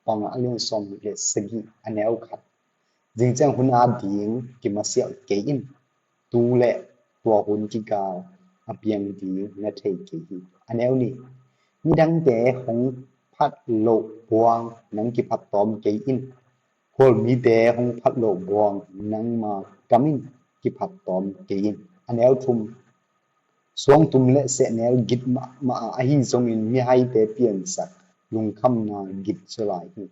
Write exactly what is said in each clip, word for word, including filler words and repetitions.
Paunak a lian sawm nih le sagih, a neu khat. Zingciang hun ading kimasialh kei in, tu le tua hun kikal a piang ding na thei kei hi. A neu nih. Midangte hong phat loh buang nang kiphat tawm kei in, khualmite hong phat loh buang nangma kam in kiphat tawm kei in. A neu thum. Suangtum le sehnel git mahmah a, ahi zongin mihaite piansak lungkhamna git zaw lai hi.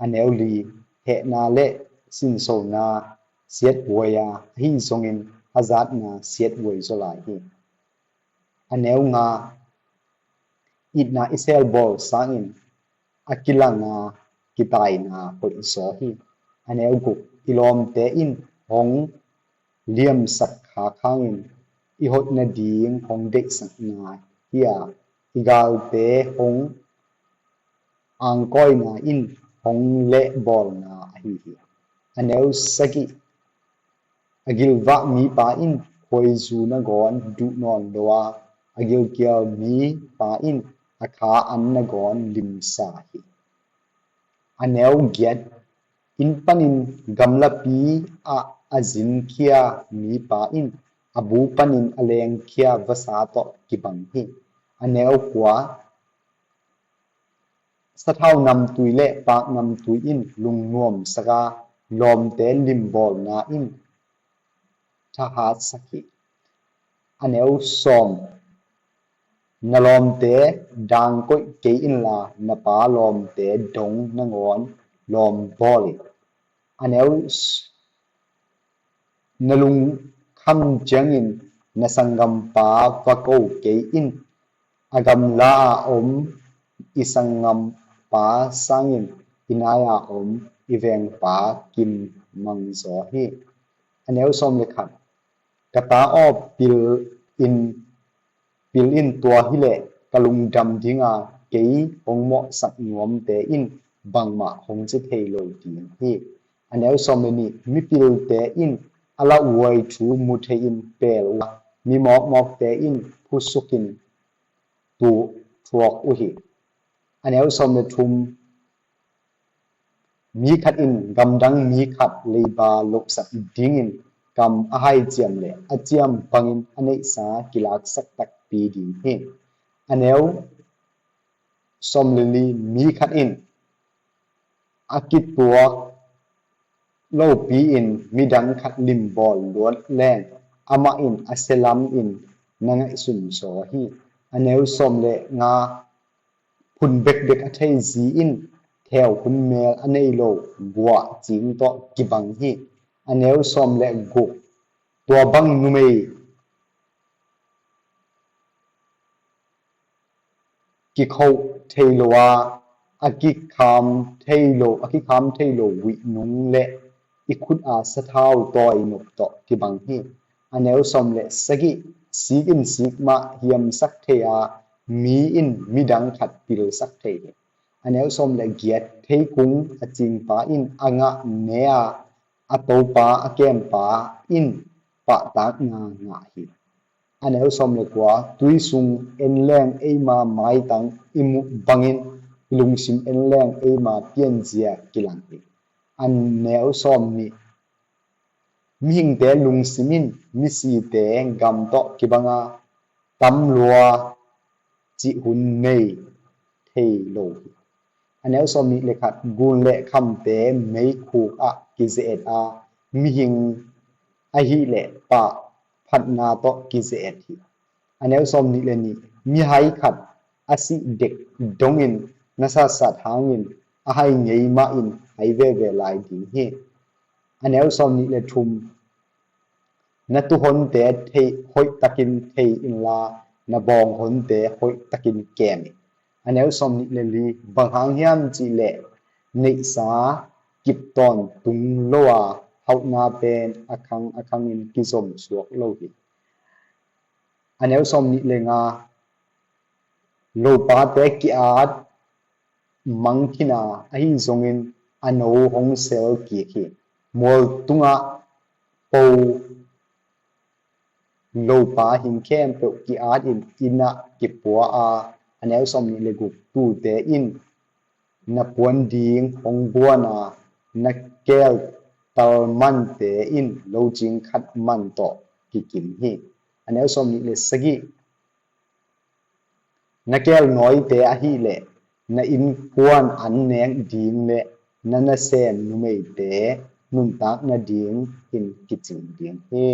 A neu li. Hehna le sinsona siatbuai a, ahi zongin hazatna siatbuai zaw lai hi. A neu nga. Itna i selbawl sangin a kilanga kitaina hoih zaw hi. A neu guk. I lawmte in hong liamsak khak hangin i hoih nading hong deihsakna hi a, i galte hong angkawina in hong lehbawlna ahi hi. A neu sagih. A gilvah mipa in khuaizu nangawn duh nawn lo a, a gilkial mipa in a kha an nangawn limsa hi. A neu giat. Inn panin gamlapi ah a zinkhia mipa in a bu panin a lengkhia vasa tawh kibang hi. A neu kua. Sathau namtui le paak namtui in lungnuamsak a, lawmte limbawlna in thahatsak hi. A neu sawm. Na lawmte dangkoih kei inla, na pa lawmte dong nangawn lawm bawl in. A neu s-, na lungkham ciangin na sanggampa va ko kei in, a gamla a om i sanggampa sangin i nai a om i vengpa kim mang zaw hi. A neu sawm le khat. Ka ta aw, pil in, pil in, tua hileh ka lungdam ding a, kei hong mawhsak nuamte in bangmah hong ci thei lo ding hi. A neu sawm le nih. Mipilte in a lauhuai thu mu thei in pel uh a, mi mawkmawkte in phusukin tu thuak uh hi. A neu sawm le thum. Mi khat in gamdang mi khat leiba lohsak dingin kam a haiciam leh a ciam bangin a neihsa kilaksak takpi ding hi. A neu sawm le li. Mi khat in a kituak lopi-in midang khat limbawl luat leng amah in a sia lamin na ngaihsun zaw hi. A neu sawm le nga. Phun bekbek a thei zi in theu hun mel a nei lo guah cing tawh kibang hi. A neu sawm le guk. Tua bang numei kikhoh thei lo a, a kikham thei lo, a kikham thei lo huih nung le i khut a sathau tawi nop tawh kibang hi. A neu sawm le sagih. Sik in sik mah hiamsak thei a, mi in midang khat pilsak thei hi. A neu sawm le giat. Theikung a cingpa in a ngah ne a, a topa a kempa in pahtakna ngah hi. A neu sawm le kua. Tui sung en leng eima maitang i muh bangin i lungsim en leng eima pianzia kilang hi. A neu sawm nih. Mihingte lungsim in misite gam tawh kibang a, tam lua cih hun nei thei lo hi. A neu sawm nih le khat. Gun le khamte meikhuk ah kize-et a, mihing ahih leh pah phatna tawh kize-et hi. A neu sawm nih le nih. Mihai khat a sih dek dongin na satsat hangin a hai ngei mahin hai veve lai ding hi. A neu sawm nih le thum. Na tuuhonte thei, hoihtakin thei inla, na bawnghonte hoihtakin kem in. A neu sawm nih le li. Bang hang hiam cih leh neihsa kip tawntung lo a, hauhna pen a khang a khangin kizom suak lo hi. A neu sawm nih le nga. Lopate ki-at mang khin a, ahi zongin a no hong sel kik hi. Mual tungah po lopa hing khempeuh ki-at in inn ah kipua a. A neu sawm nih le guk. Tuute in na puan ding hong guan a, na keeltal mante in locing khat man tawh kikim hi. Na keelnawite ahih leh na innkuan an nek ding leh na nasem numeite nuntak nadingin kicing ding hi.